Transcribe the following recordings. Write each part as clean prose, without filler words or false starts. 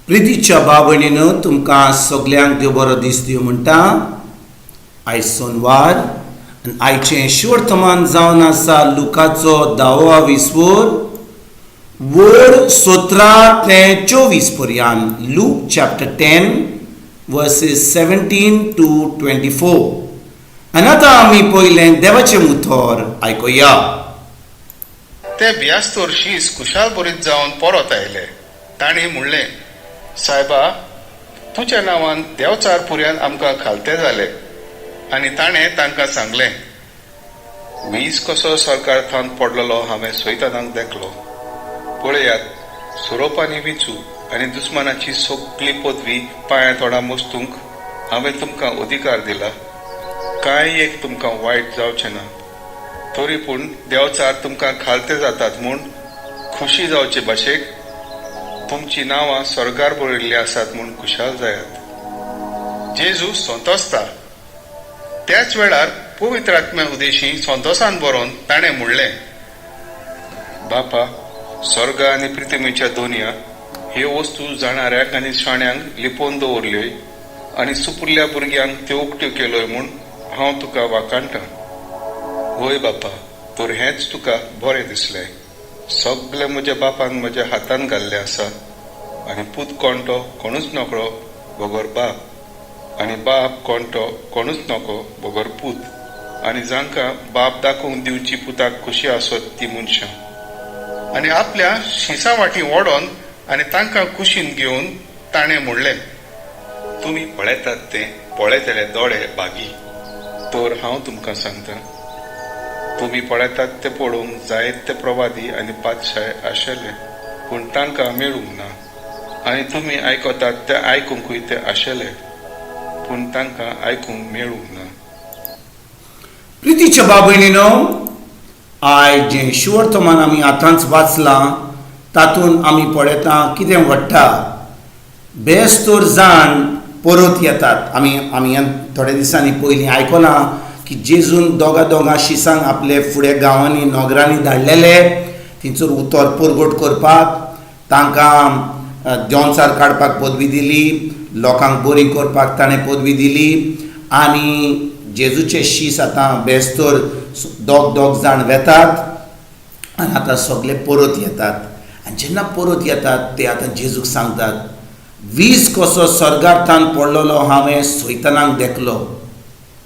प्रितीच्या भाव-भयणीनो, तुमकां सगल्यांक देव बरो दीस दिवं म्हणटा. आयज सोनवार आनी आयचें शिवर्तमान जावन आसा लुकाचो धावो विस्वोर वड 17 ते 24 पर्यंत. Luke chapter 10 verses 17 to 24. आनी आतां आमी पयलें देवाचें उतर आयकुया. ते बियास्तोर शीस खुशाल बरीत जावन परत आयले. तांणी म्हणलें, सायबा, तुज्या नांवान देवचार पुऱ्यान आमकां खालते जाले. आनी ताणें तांकां सांगलें, वीज कसो सरकार थावन पडलेलो हांवें सैतानाक देखलो. पळयात, सोरोप आनी विंचू आनी दुस्मानाची सगली पदवी पांया तोडा मस्तूंक हांवें तुमकां अधिकार दिला. कांय एक तुमकां वायट जावचें ना. तरी पूण देवचार तुमकां खालते जातात म्हूण खुशी जावचे भाशेक तुमची नांवां स्वर्गार बरयल्लीं आसात म्हूण खुशाल जायात. जेजू संतोसता. त्याच वेळार पवित्र आत्म्या उदेशी संतोसान बरोवन ताणें म्हणलें, बापा, स्वर्ग आनी पृथ्वीच्या दोनया, ह्यो वस्तू जाणाऱ्यांक आनी शाण्यांक लिपोवन दवरल्यो आनी सुपुरल्या भुरग्यांक त्यो उक्त्यो केल्यो म्हूण हांव तुका वाखाणटा. वय बापा, तर हेंच तुका बरें दिसलें. सगळें म्हज्या बापान म्हज्या हातान घाल्लें आसा आनी पूत कोण तो कोणूच नकळो बगर बाप, आनी बाप कोण तो कोणूच नको बगर पूत, आनी जांकां बाप दाखोवन दिवची पुताक खुशी आसत ती मनशां. आनी आपल्या शिसा वाटी ओडोन आनी तांकां कुशीन घेवन ताणें म्हणलें, तुमी पळयतात ते पळयतले दोळे भागी. तर हांव तुमकां सांगता, तुमी पळयतात ते पळोवंक जायते प्रवादी आनी पातशाय आशिल्ले, पूण तांकां मेळूंक ना, आनी तुमी आयकतात ते आयकुंकूय ते आशिल्ले, पूण तांकां आयकूंक मेळूंक ना. प्रितीच्या भाव-भयणीनो, आयज जें शिवर्तमान आमी आतांच वाचलां तातूंत आमी पळयता कितें घडटा. बेस्तोर जाण परत येतात. आमी आमी थोड्या दिसांनी पयलीं आयकलां की जेजून दोगा दोगा शिसांक आपले फुडें गांवांनी नगरांनी धाडलेले थंयसर उतर परगट करपाक. तांकां देंवचार काडपाक पदवी दिली, लोकांक बरी करपाक ताणें पदवी दिली. आनी जेजूचे शीस आतां बेस्तोर दोग दोग जाण वेतात आनी आतां सगले परत येतात. आनी जेन्ना परत येतात ते आतां जेजूक सांगतात, वीज कसो स्वर्गार्थान पडलेलो हांवें सैतानाक देखलो,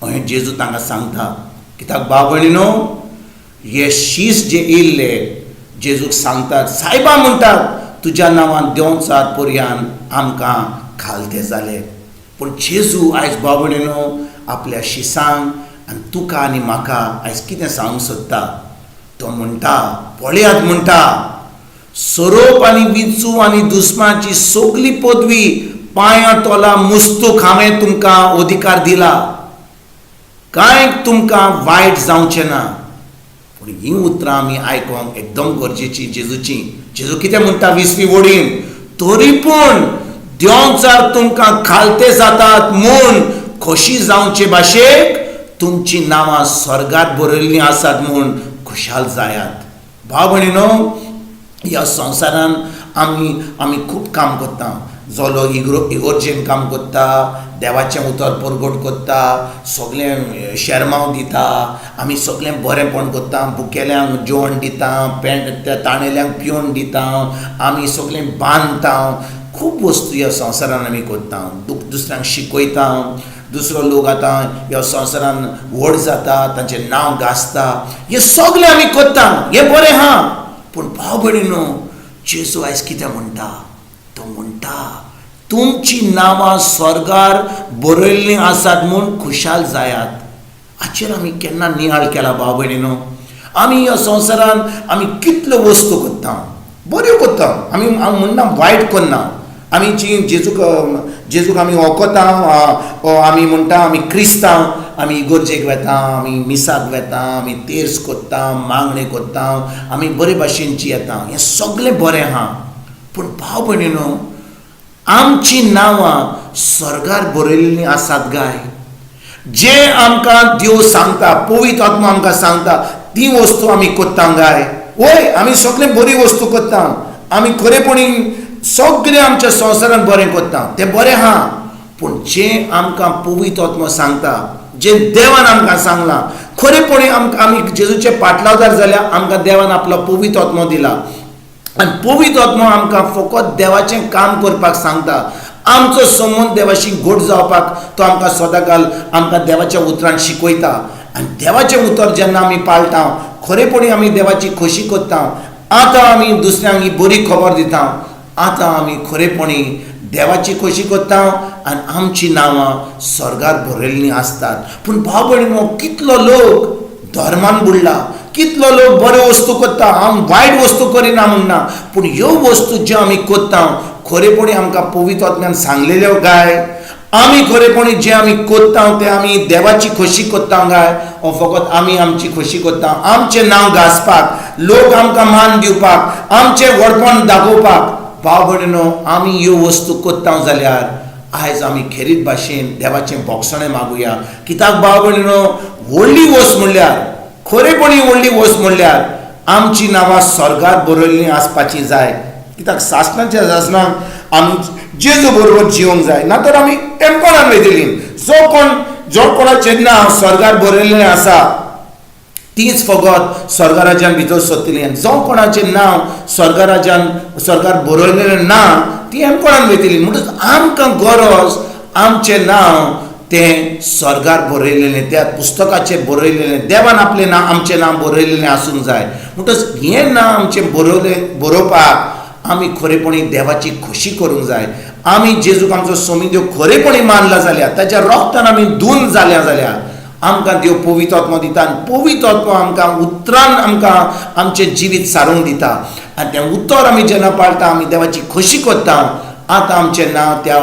अशें जेजू तांकां सांगता. कित्याक भाव भयणीनो, हे शीस जे येयल्ले जेजूक सांगतात, सायबा म्हणटात, तुज्या नांवान देंवचार पर्यान आमकां खालते जाले. पूण जेजू आयज भाव भयणीनो आपल्या शिसांक आनी तुका आनी म्हाका आयज कितें सांगूंक सोदता? तो म्हणटा, पळयात म्हणटा, सोरोप आनी विंचू आनी दुस्माची सगली पदवी पांया तोला मुस्तूक हांवें तुमकां अधिकार दिला. कांय तुमकां वायट जावचें ना. पूण हीं उतरां आमी आयकोंक एकदम गरजेची जेजूची. जेजू कितें म्हणटा विसवी वडीन? तरी पूण देंवचार तुमकां खालते जातात म्हूण खोशी जावचे भाशेक तुमची नांवां स्वर्गात बरयल्लीं आसात म्हूण खुशाल जायात. भाव भयणीनो, ह्या संवसारान आमी आमी खूब काम करता. जोलो इगरो इगोर्जेन काम करता, देवाचें उतर परगट करता, सगळें शेरमांव दिता, आमी सगळें बरेंपण करता, भुकेल्यांक जेवण दिता, पेंट ताणेल्यांक पिवन दिता, आमी सगळें बांदता. खूब वस्तू ह्या संवसारान आमी करता. दुसऱ्यांक शिकयता. दुसरो लोक आतां ह्या संवसारान व्हड जाता, तांचें नांव गाजता. हें सगळें आमी करता, हें बरें आहा. पूण भाव भयणीनो, जेजू आयज कितें म्हणटा? तो म्हणटा, तुमची नांवां स्वर्गार बरयल्लीं आसात म्हूण खुशाल जायात. हाचेर आमी केन्ना नियाळ केला भाव भयणीनो? आमी ह्या संवसारान आमी कितल्यो वस्तू करता, बऱ्यो करता आमी. हांव म्हणना वायट करना. आमी जी जेजूक जेजूक आमी वखता, आमी म्हणटा आमी क्रिस्तांव, आमी इगोर्जेक वेता, आमी मिसाक वेता, आमी तेर्स करता, मागणें करता, आमी बरे भाशेन जियेता. हें सगळें बरें आहा. पूण भाव भयणीनो, आमची नांवां स्वर्गार बरयल्लीं आसात गाय? जे आमकां देव सांगता, पवित्र आत्मा आमकां सांगता ती वस्तू आमी करता गाय? वय, आमी सगळें बरी वस्तू करता. आमी खरेपणी सगळें आमच्या संवसारान बरें करता तें बरें आहा, पूण जें आमकां पवित्र आत्मो सांगता, जें देवान आमकां सांगलां, खरेपणी आमकां आमी जेजूचे पाटलावदार जाल्यार आमकां देवान आपलो पवित्र आत्मो दिला आनी पवित्र आत्मो आमकां फकत देवाचें काम करपाक सांगता. आमचो संबंद देवाशी घट जावपाक तो आमकां सदांकाल आमकां देवाच्या उतरान शिकयता आनी देवाचें उतर जेन्ना आमी पाळटा, खरेपणी आमी देवाची खोशी करता, आतां आमी दुसऱ्यांक ही बरी खबर दिता, आतां आमी खरेपणी देवाची खोशी करता आनी आमची नांवां स्वर्गार बरयल्लीं आसतात. पूण भाव भयणीनो, कितलो लोक धर्मान बुडला, कितलो लोक बऱ्यो वस्तू करता, हांव वायट वस्तू करिना म्हणना, पूण ह्यो वस्तू ज्यो आमी करता खरेपणी आमकां पवित्र आत्म्यान सांगलेल्यो काय, आमी खरेपणी जें आमी करता तें आमी देवाची खोशी करता काय, ओ फकत आमी आमची खोशी करता, आमचें नांव गाजपाक, लोक आमकां मान दिवपाक, आमचें व्हडपण दाखोवपाक. भाव भयणीनो, आमी ह्यो वस्तू करता जाल्यार आयज आमी खेरीत भाशेन देवाचें बोगसणें मागुया. कित्याक भाव भयणीनो, व्हडली वस्त म्हणल्यार, खरेपणी व्हडली वस्त म्हणल्यार आमची नांवां स्वर्गार बरयल्लीं आसपाची जाय. कित्याक सासणाच्या सासणाक आमी जेजू बरोबर जिवंक जाय, ना तर आमी टेम्पणान वयतलीं. जो कोणाचें नांव स्वर्गार बरयल्लें आसा तीच फकत स्वर्गराज्यान भितर सरतली आनी जो कोणाचें नांव स्वर्गराज्यान स्वर्गार बरयलें ना ती एमकोणान वयतली. म्हणटकच आमकां गरज आमचें नांव तें स्वर्गार बरयलेलें, त्या पुस्तकाचेर बरयलेलें, देवान आपलें नांव आमचें नांव बरयलेलें आसूंक जाय. म्हणटकच हें नांव आमचें बरोवपाक आमी खरेपणी देवाची खोशी करूंक जाय. आमी जेजूक आमचो सोमी देव खरेपणी मानला जाल्यार, ताच्या रोगतान आमी धून जाल्या जाल्यार आमकां देव पवित्र आत्मो दिता आनी पवित्र आत्मो आमकां उतरान आमकां आमचें जिवीत सारूंक दिता आनी तें उतर आमी जेन्ना पाळटा, आमी देवाची खोशी करता, आतां आमचें नांव त्या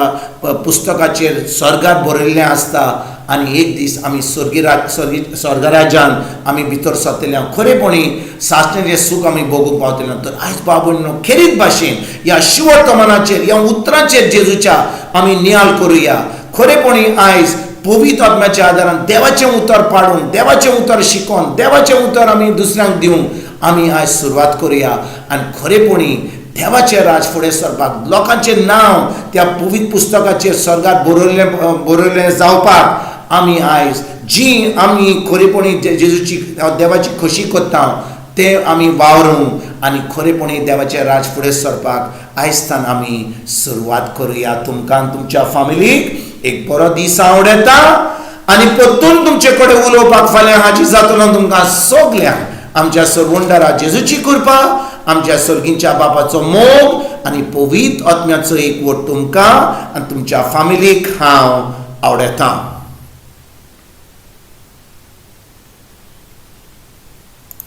पुस्तकाचेर स्वर्गार बरयल्लें आसता आनी एक दीस आमी स्वर्गराज्यान आमी भितर सरतले, खरेपणी सासणेचें सूख आमी भोगूंक पावतले. तर आयज बाबून खेरीत भाशेन ह्या शिवर्तमानाचेर, ह्या उतरांचेर जेजूच्या आमी नियाळ करुया. खरेपणी आयज पवित्र आत्म्याच्या आदारान देवाचें उतर पाडून, देवाचें उतर शिकोवन, देवाचें उतर आमी दुसऱ्यांक दिवंक आमी आयज सुरवात करुया आनी खरेपणी देवाचें राज फुडें सरपाक, लोकांचें नांव त्या पवित्र पुस्तकाचेर स्वर्गार बरयल्लें जावपाक आमी आयज जी आमी खरेपणी जेजूची देवाची खोशी करता तें आमी वावरूंक आनी खरेपणी देवाचें राज फुडें सरपाक आयजतान आमी सुरवात करुया. तुमकां तुमच्या फामिलीक एक बरो दीस आवडटा आनी परतून तुमचे कडेन उलोवपाक फाल्यां हाजीर जातलो. तुमकां सगल्यांक आमच्या सरवंडारा जेजूची कृपा, आमच्या सर्गींच्या बापाचो मोग आनी पवित्र आत्म्याचो एकवट तुमकां आनी तुमच्या फामिलीक हांव आवडटा.